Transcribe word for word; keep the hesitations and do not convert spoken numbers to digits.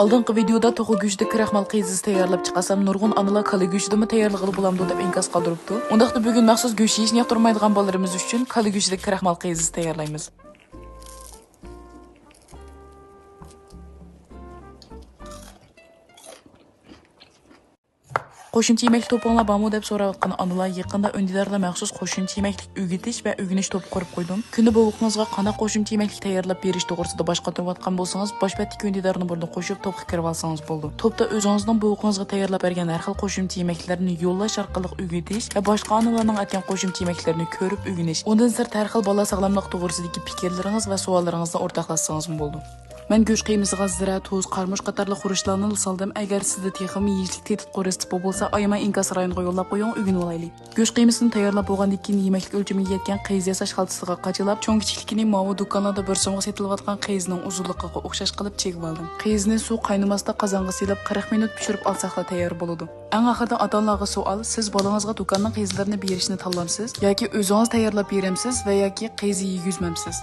ئالدىنقى ۋىدېودا توخۇ گۆشىدە كراخمال قېزىسى تەييارلاپ چىقارسام، نۇرغۇن ئانىلار كالا گۆشىدىمۇ تەييارلىغىلى بولامدۇ دەپ ئىنكاس قالدۇرۇپتۇ. ئۇنداقتا بۈگۈن مەخسۇس گۆش يېيىشنى ياقتۇرمايدىغان بالىلىرىمىز ئۈچۈن كالا گۆشىدە كراخمال قېزىسى تەييارلايمىز. قوشۇمچە يېمەكلىك توپىڭلار بارمۇ دەپ سوراۋاتقان ئانىلار، يېقىندا ئۈندىداردا مەخسۇس قوشۇمچە يېمەكلىك ئۆگىتىش ۋە ئۆگىنىش توپى قۇرۇپ قويدۇم. كۈندە بوۋىقىڭىزغا قانداق قوشۇمچە يېمەكلىك تەييارلاپ بېرىش توغرىسىدا باش قاتۇرۇۋاتقان بولسىڭىز، باش بەتتىكى ئۈندىدار نومۇرىدىن قوشۇپ توپقا كىرىۋالسىڭىز بولىدۇ. توپتا ئۆزىڭىزنىڭ بوۋىقىڭىزغا تەييارلاپ بەرگەن ھەر خىل قوشۇمچە يېمەكلەرنى يوللاش ئارقىلىق ئۆگىتىش ۋە باشقا ئانىلارنىڭ ئەتكەن قوشۇمچە يېمەكلىرىنى كۆرۈپ ئۆگىنىش، ئۇندىن سىرت ھەر خىل بالا ساغلاملىقى توغرىسىدىكى پىكىرلىرىڭىز ۋە سوئاللىرىڭىزنى ئورتاقلاشسىڭىزمۇ بولىدۇ. مەن گۆش قىيمىسىغا زىرە، تۇز، قارىمۇچ قاتارلىق خۇرۇچلارنىلا سالدىم. ئەگەر سىزدە تېخىمۇ يېيىشلىك تېتىتقۇ رېتسېپى بولسا، ئايىماي ئىنكاس رايونىغا يوللاپ قويۇڭ، ئۆگىنىۋالايلى. گۆش قىيمىسىنى تەييارلاپ بولغاندىن كېيىن، يېمەكلىك ئۆلچىمىگە يەتكەن قېزا ياساش خالتىسىغا قاچىلاپ، چوڭ كىچىكلىكىنى ماۋۇ دۇكانلاردا بىر سومغا سېتىلىۋاتقان قېزىنىڭ ئۇزۇنلۇقىغا ئوخشاش قىلىپ چېگىۋالدىم. قېزىنى سۇ قاينىماستا قازانغا سېلىپ، قىرىق مىنۇت پىشۇرۇپ ئالساقلا تەييار بولىدۇ. ئەڭ ئاخىرىدا ئاتا-ئانىلارغا سوئال: سىز بالىڭىزغا دۇكاننىڭ قېزىلىرىنى بېرىشنى تاللامسىز ياكى ئۆزىڭىز تەييارلاپ بېرەمسىز ۋە ياكى قېزا يېگۈزمەمسىز؟